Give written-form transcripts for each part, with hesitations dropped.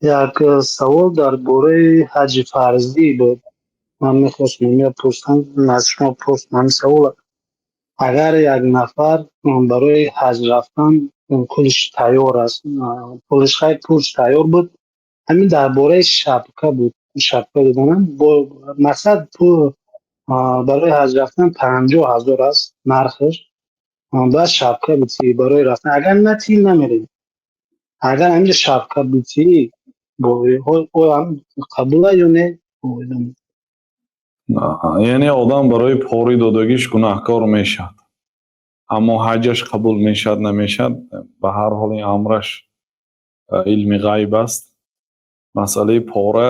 Як савол дар бораи ҳаҷи фарзӣ буд. Ман мехостам пурсам, аз шумо пурсам ҳамин савола. Агар як нафар барои ҳаҷ рафтан пулаш тайёр аст, пулаш, хайр, пулаш тайёр буд, ҳамин дар бораи шапка буд, шапка доданам бо мақсад, пул барои ҳаҷ рафтан 50 000 аст нархаш, бояд шапка битӣ барои рафтан, агар натӣ, намерем. Агар ҳаминҷо шапка битӣ, қабула ё не? Яъне одам барои порӣ додагиш гунаҳкор мешавад, аммо ҳаҷаш қабул мешавад, намешавад, ба ҳар ҳол ин амраш илми ғайб аст. Масъалаи пора,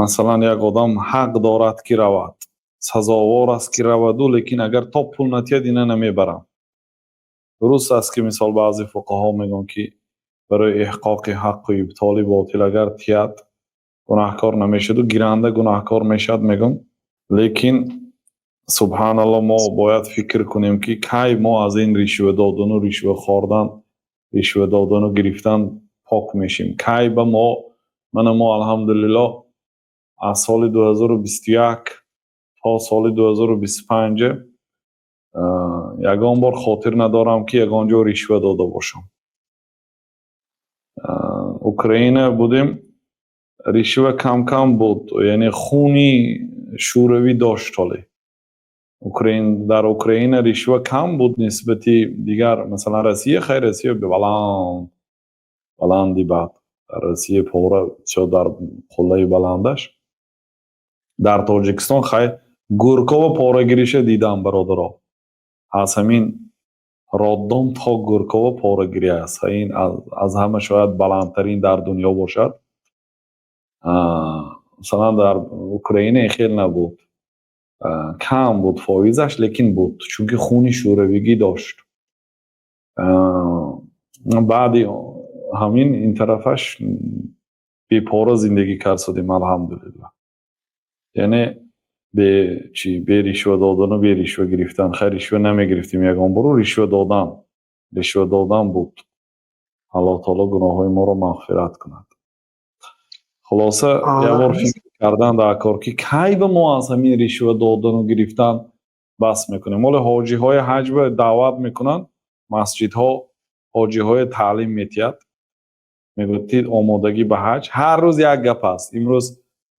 масалан, як одам ҳақ дорад, ки равад, сазовор аст, ки раваду, лекин агар то пул натиҳад, ина намебарам. Дуруст аст, ки мисол баъзе фуқаҳо мегӯянд, ки барои иҳқоқи ҳаққу ибтоли ботил агар тиҳад, гунаҳкор намешаваду гиранда гунаҳкор мешавад, мегӯям. Лекин, субҳаналло, мо бояд фикр кунем, ки кай мо аз ин ришва додану ришва хӯрдан, ришва додану гирифтан пок мешем? Кай ба мо, мана мо, алҳамдулиллоҳ, аз соли 2021 то соли 2025 ягон бор хотир надорам, ки ягон ҷо ришва дода бошам. Украина будем, ришва кам кам буд, яъне хуни шӯравӣ дошт ҳоле. Дар Украина ришва кам буд нисбати дигар, масалан, Россия. Хайр, Россия баланд баланди бад, дар Россия пора бисёр дар қуллаи баландаш. Дар Тоҷикистон, хайр, Гуркова порагириша дидам, бародаро. Аз ҳамин роддом то Гуркова порагирӣ аст. Ин аз ҳама шояд баландтарин дар дунё бошад. Масалан, дар Украина ин хел набуд, кам буд фоизаш, лекин буд, чунки хуни шӯравигӣ дошт. Баъди ҳамин ин тарафаш бепора зиндагӣ кард шудем, алҳамдулиллаҳ, яъне бе чӣ, бе ришва додану бе ришва гирифтан. Хайр, ришва намегирифтем ягон бору, ришва додан буд. Аллоҳ таоло гуноҳҳои моро мағфират кунад. Хулоса, як бор фикр кардан дар кор, ки кай ба мо аз ҳамин ришва додану гирифтан бас мекунем? Ҳоле ҳоҷиҳои ҳаҷ ба даъват мекунанд, масҷидҳо ҳоҷиҳое таълим метиҳад, мегӯяд, ки омодагӣ ба ҳаҷ. Ҳар рӯз як гап аст: имрӯз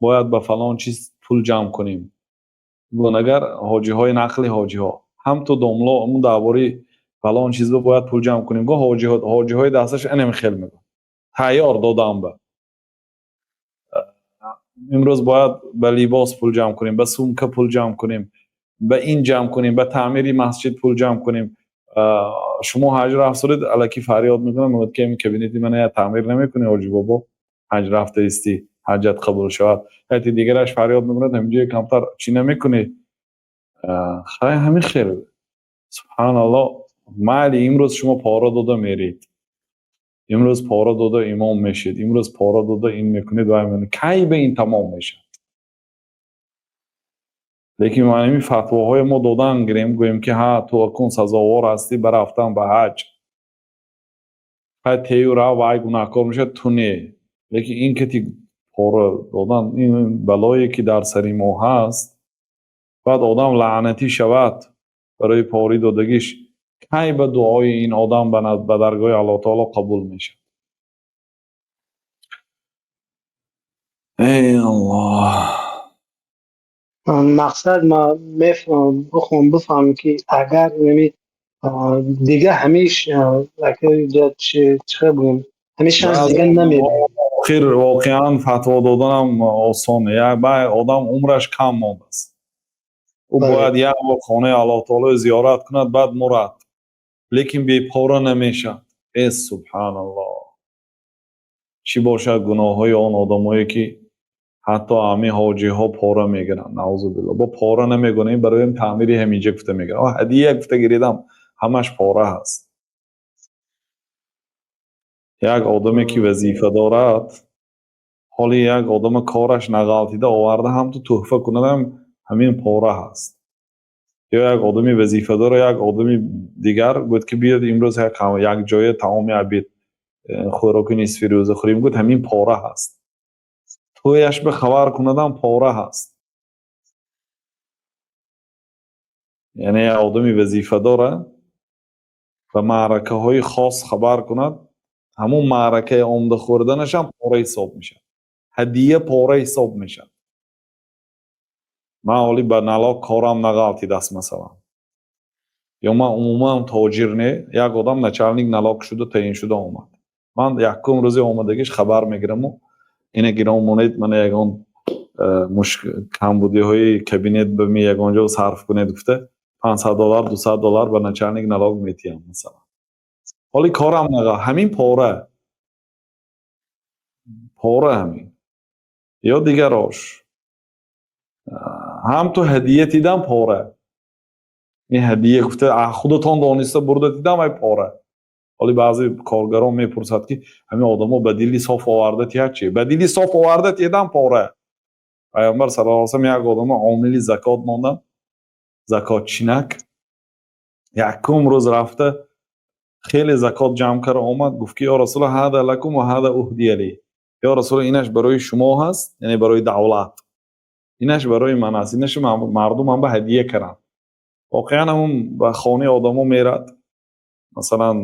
бояд ба фалон чиз пул ҷамъ кунем. Агар ҳоҷиҳои нақли ҳоҷиҳо ҳам ту домло ҳамун дар бораи фалон чизба бояд пул ҷамъ кунем, го ҳоҷиҳои дасташ анам хел мегӯ тайёр додам ба имрӯз бояд ба либос пул ҷамъ кунем, ба сумка пул ҷамъ кунем, ба ин ҷамъ кунем, ба таъмири масҷид пул ҷамъ кунем. Шумо ҳаҷ рафтуред, алакӣ фарёд мекунад, мегӯяд, ки ҳамин кабинети мана я таъмир намекунӣ, ҳоҷи бобо, ҳаҷ рафта истӣ, ҳаҷат қабул шавад. Яке дигараш фарёд мекунад, ҳаминҷоя камтар чӣ намекунӣ? Хай, ҳамин хел, субҳаналлоҳ. Майли, имрӯз шумо пора дода меред, имрӯз пора дода имом мешед, имрӯз пора дода ин мекунед, вай мекунед, кай ба ин тамом мешавад? Лекин ҳамин фатвоҳое мо додан гирем, гӯем, ки ҳа, ту акун сазовор ҳастӣ ба рафтан ба ҳаҷ, хай, тею рав, вай гунаҳкор мешавад, ту не. Лекин ин кати пора додан, ин балое, ки дар сари мо ҳаст, баъд одам лаънатӣ шавад барои порӣ додагиш. Кай ба дуои ин одам ба даргоҳи Аллоҳ таоло қабул мешавад? Эй Аллоҳ! Мақсад, ма бихоҳам бифаҳмам, ки агар дига ҳамиш чӣ бигӯям, ҳамин шанс дига намебинем. Охир, воқеан, фатво доданам осон. Одам умраш кам мондааст, ӯ бояд як бор хонаи Аллоҳ таоло зиёрат кунад, баъд мурад, лекин бепора намешавад. Э, субҳаналлоҳ, чӣ бошад гуноҳҳои он одамое, ки ҳатто ҳамин ҳоҷиҳо пора мегиранд? Наузубилло. Бо пора намегӯям, барои таъмири ҳаминҷа гуфта мегирам, ҳадия гуфта гиридам, ҳамаш пора ҳаст. Як одаме, ки вазифа дорад, ҳоли як одама кораш нағалтида оварда, ҳамту тӯҳфа кунадам, ҳамин пора ҳаст. Ё як одами вазифадор, як одами дигар гӯяд, ки биёд, имрӯз як ҷоя таоми обед. Хӯроки нисфи рӯза хӯрем, гуфт, ҳамин пора ҳаст. Тӯяш ба хабар кунадам, пора ҳаст. Яъне одами вазифадора ба маъракаҳои хос хабар кунад, ҳамун маъракаи омда хӯрданашам пора ҳисоб мешавад, ҳадия пора ҳисоб мешавад. Ман ҳоли ба налог корам нағалтидаст, масалан, ё ман умуман тоҷир не. Як одам начальник налог шуда таъин шуда омад, ман якум рӯзи омадагиш хабар мегираму: ина гирон монед, мана ягон камбудиҳои кабинет ба ми ягон ҷо сарф кунед гуфта, 500 доллар, 200 доллар ба начальник налог метиҳам, масалан. Ҳоли корам наға, ҳамин пора, пора ҳамин. Ё дигарош ҳам ту ҳадия дидам, пора. Ин ҳадия гуфта худатон дониста бурда дидам, ай пора. Ҳоли баъзе коргарон мепурсад, ки ҳамин одамо ба дили соф оварда тиҳад чи? Ба дили соф оварда тиҳадам, пора. Пайғамбар саллаллоҳу алайҳи васаллам як одама омили закот монданд, закотчинак. Якум рӯз рафта, хеле закот ҷамъ карда омад, гуфт ки: «Ё расулаллоҳ, ҳаза лакум ва ҳаза уҳдия ли». Ё расулаллоҳ, инаш барои шумо ҳаст, яъне барои давлат, инаш барои ман аст, инаш мардум ҳам ба ҳадия карданд. Воқеан, ҳамун ба хонаи одамо мерад, масалан,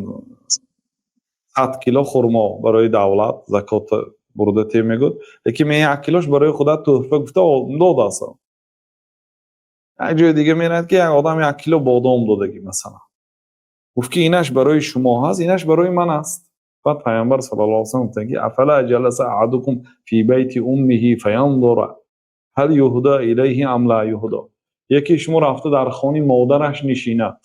100 кило хурмо барои давлат закот бурда те мегӯд, лекин мен 1 килош барои худат тӯҳфа гуфта додааст. Як ҷои дига мерад, ки як одам 1 кило бодом додагӣ, масалан, гуфт ки инаш барои шумо ҳаст, инаш барои ман аст. Баъд Пайғамбар саллаллоҳу алайҳи васаллам гуфтанд ки: «Афала ҷаласа аҳадукум фи байти уммиҳи фаянзура ҳал юҳда илайҳи ам ла юҳда». Яке шумо рафта дар хони модараш нишинад,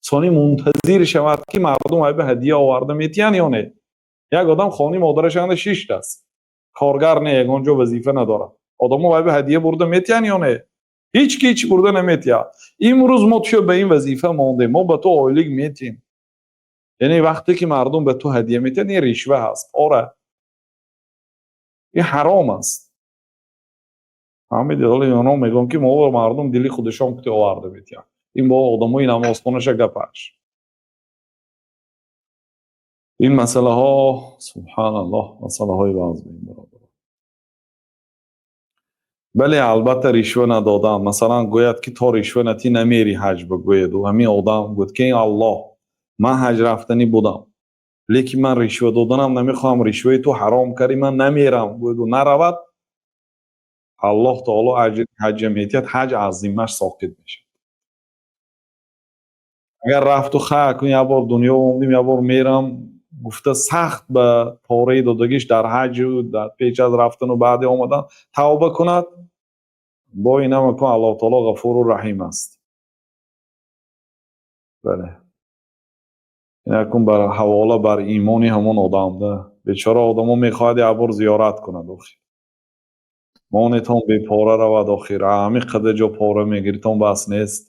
сони мунтазир шавад, ки мардум айба ҳадия оварда метиҳанд ё не. Як одам хони модараш анда шиштааст, коргар не, ягон ҷо вазифа надорад, одамо айба ҳадия бурда метиҳанд ё не? Ҳеҷ ки ҳеҷ бурда наметиҳад. Имрӯз мо туё ба ин вазифа мондем, мо ба ту ойлик метиҳем. Яъне вақте ки мардум ба ту ҳадия метиҳанд, ин ришва ҳаст, пора, ин ҳаром аст. Фаҳмидед? Ҳоло инҳо мегӯянд, ки мо мардум дили худашон кути оварда метиҳанд. Ин бо одамои намозхонаша гапаш. Ин масъалаҳо, субҳаналлоҳ, масъалаҳои вазмин, бародар. Бале, албатта, ришва надодан. Масалан, гӯяд ки то ришва натӣ, намери ҳаҷ, бигӯяду ҳамин одам гӯяд ки: «Аллоҳ, ман ҳаҷ рафтанӣ будам, лекин ман ришва доданам намехоҳам, ришваи ту ҳаром кардӣ, ман намерам», гӯяду наравад, Аллоҳ таоло аҷри ҳаҷа метиҳад, ҳаҷ аз зиммаш соқит мешавад. Агар рафту ха кун, як бор дунё омадим, як бор мерам гуфта, сахт ба пораи додагиш дар ҳаҷу дар пеш аз рафтану баъди омадан тавба кунад, бо инама кун, Аллоҳ таоло ғафуру раҳим аст. Бале, инакун бар ҳавола бар имони ҳамон одамда. Бечора одамо мехоҳад як бор зиёрат кунад, охир монетон бепора равад. Охир ҳамин қадар ҷо пора мегиритон, бас нест.